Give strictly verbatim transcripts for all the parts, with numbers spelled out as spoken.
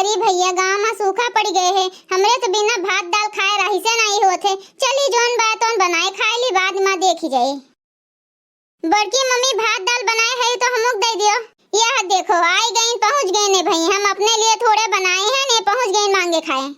ई भइया, गाँव मा सूखा पड़ि गए है, हमरे तो बिना भात दाल खाए रहिसे नाहीं होत है। चली जौन बाय तौन बनाए खाए ली, बाद मा देखी जाए। बड़की मम्मी भात दाल बनाए है तो हमहूँ के दे दियो। यह देखो, आई गईन, पहुँच गईन है भई, हम अपने लिए थोड़े बनाए हैं, ने पहुँच गईन मांगे खाए।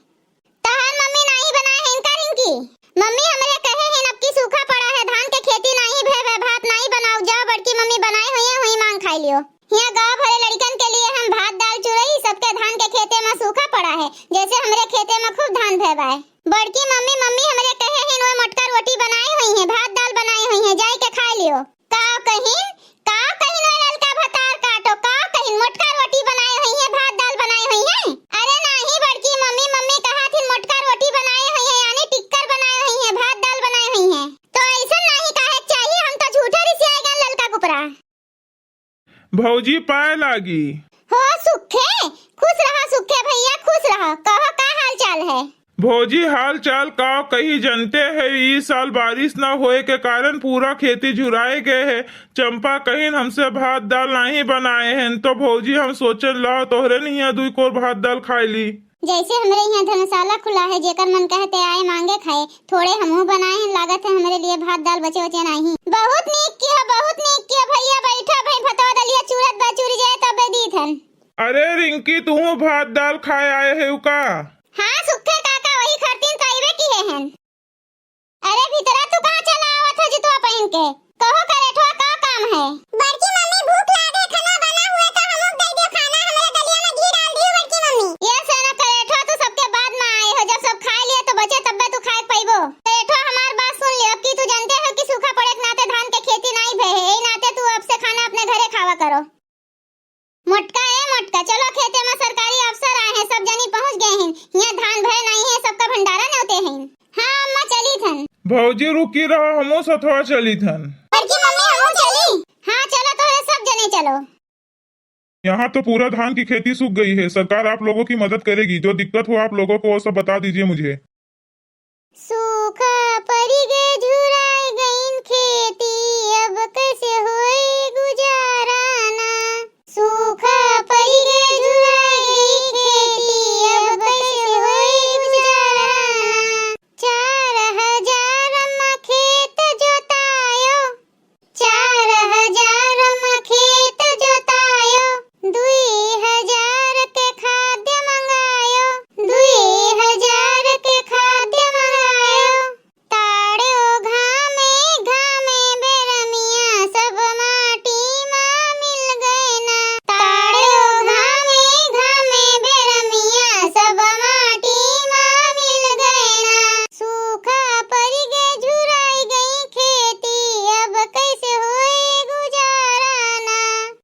तोहार मम्मी नाहीं बनाए हैं इनका रिंकी? मम्मी हमरे कहे हैं, अब की सूखा पड़ा है, धान के खेती नाहीं भे, भे भात नाहीं बनाओ, जाओ बड़की मम्मी बनाए हुई है, हुई मांग खाई लियो। हियाँ गाँव भरे लड़िकन के लिए हम भात दाल चुरई सबके धान के खेते मा सूखा पड़ा है, जैसे हमरे खेते मा खूब धान भे बाय। बड़की मम्मी, मम्मी हमरे कहे हैं, ओए मोटका रोटी बनाए हुई है, भात दाल बनाए हुई है, जाई के खाए लियो। का कहिन, का कहिन, ओए ललका भतार काटो, का कहिन, मोटका रोटी बनाए हुई है, भात दाल बनाए हुई है? अरे नाहीं बड़की मम्मी, मम्मी कहा थिन मोटका रोटी बनाए हुई है, यानी टिक्कर बनाए हुई है, भात दाल बनाए हुई है। तो ऐसन नाहीं कहे के चाहिए, हम तो झूठे रिसियाए गए ललका कुपरा। भौजी पाए लागी। हो सुखे, खुश रहा सुखे भइया, खुश रहा। कहो का हाल चाल है? भौजी हाल चाल का कही, जनते है ई साल बारिश न होए के कारण पूरा खेती झुराए गए है। चंपा कहिन हमसे भात दाल नाहीं बनाए हैं, तो भौजी हम सोचेन लाओ तोहरे निया दुई कोर भात दाल खाए ली। जैसे हमरे यहाँ धर्मशाला खुला है, जेकर मन कहे ते आए मांगे खाए, थोड़े हमहू बनाए हैं, लागत है हमरे लिए भात दाल बचे बचे नाहीं। बहुत नीक किया, बहुत नीक किया भइया, बैठा भई भतवा दलिया चूरत बा, चूरी जाए तबे दीत हन। अरे रिंकी, तूहू भात दाल खाए आए है का? हाँ सुखे काका, वही खरतीन तो अइबे किहे हन। अरे भीतरा तू कहाँ चला आवत हो जुतवा पहिन के? कहो करेठवा का काम है? बड़की मम्मी भूख लागे, खाना बना हुए तो हमहू के दे दियो खाना, हमरे दलिया में घी डाल दियो बड़की मम्मी। ये से ना करेठवा तू सबके बाद में आए हो, जब सब खाए लिए तो बचे तब्बे तू खाए के पइबो। करेठवा हमार बात सुन लियो, अब की तू जनते हो कि सूखा पड़े के नाते धान के खेती नाहीं भे है, यही नाते तू अब से खाना अपने घरे खावा करो। मोटका, ए मोटका, चलो खेते में सरकारी अफसर आए हैं, सब जनी पहुँच गए हैं। हियाँ धान भय नाहीं है, सबका भंडारा नेवते हैं। हाँ अम्मा, चली थन। भौजी रुकी रहो, हमहू सथवा चली थन। बड़की मम्मी, हमहू चली। हाँ चलो, तोहरे सब जने चलो। यहाँ तो पूरा धान की खेती सूख गई है, सरकार आप लोगों की मदद करेगी। जो दिक्कत हो आप लोगों को, वो सब बता दीजिए मुझे। सूखा परि गे, झुराय गइन खेती, अब कैसे होई गुजाराना। सूखा परि गे, झुराय गइन खेती, अब कैसे होई गुजाराना। चार हजार म खेत जोतायो, चार हजार म खेत जोतायो, दुई हजार के खाद्य मंगायो, दुई हजार के खाद्य मंगायो। ताड़्यो घामे घामे बेरमिया, सब माटी मा मिल गए ना। ताड़्यो घामे घामे बेरमिया, सब माटी मा मिल गए ना। सूखा परि गे, झुराई गई खेती, अब कैसे होए गुजाराना।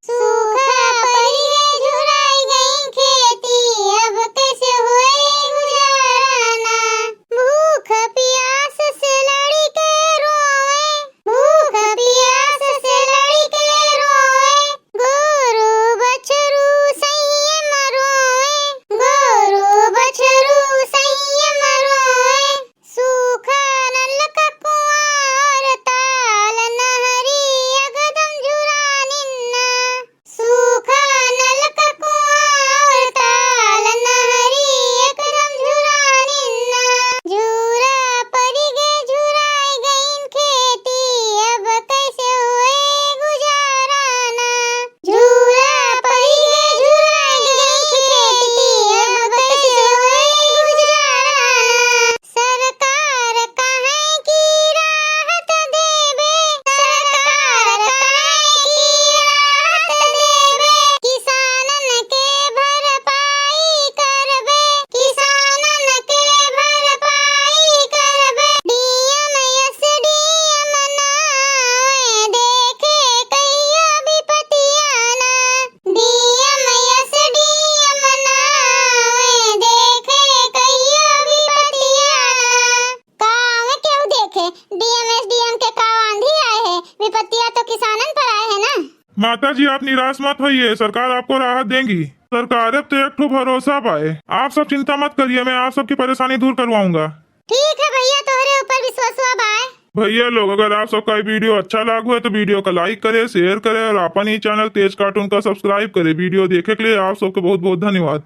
सूखा परि गे, झुराई गई खेती, अब कैसे होए गुजाराना। भूख पियास से लड़ि के रोवे, भूख पियास से लड़ि के रोवे, गोरू बछरू सैंय म रोवे, गोरू बछरू सैंय म रोवे। सूखा नलका कुआँ और ताल, नहरी एकदम झुरानिन ना। सूखा नलका कुआँ और ताल, नहरी एकदम झुरानिन ना। झूरा परि गे, झुराय गइन खेती, अब कैसे होए गुजाराना। झूरा परि गे, झुराय गइन खेती, अब कैसे होए गुजाराना। सरकार काहे की राहत देबे, सरकार काहे की राहत देबे, किसानन के भरपाई करबे, किसानन के भरपाई करबे। डीएम एसडीएम ना आवे, देखे कहियो विपतिया ना। डीएम एसडीएम ना आवे, देखे कहियो विपतिया ना। का आवे केहू देखे? डीएम एसडीएम के का आंधी आए है? विपतिया तो किसानन पर आए है ना। माता जी, आप निराश मत होइए, सरकार आपको राहत देंगी। सरकार पे तो एक ठो भरोसा बाए, आप सब चिंता मत करिए, मैं आप सबकी परेशानी दूर करवाऊंगा। ठीक है भइया, तोहरे ऊपर विश्वासवा बाए। भइया लोग, अगर आप सबका ये वीडियो अच्छा लागो है तो वीडियो का like करे, share करे और अपन ही चैनल तेज कार्टून का subscribe करे। वीडियो देखे के लिए आप सबके बहुत बहुत धन्यवाद।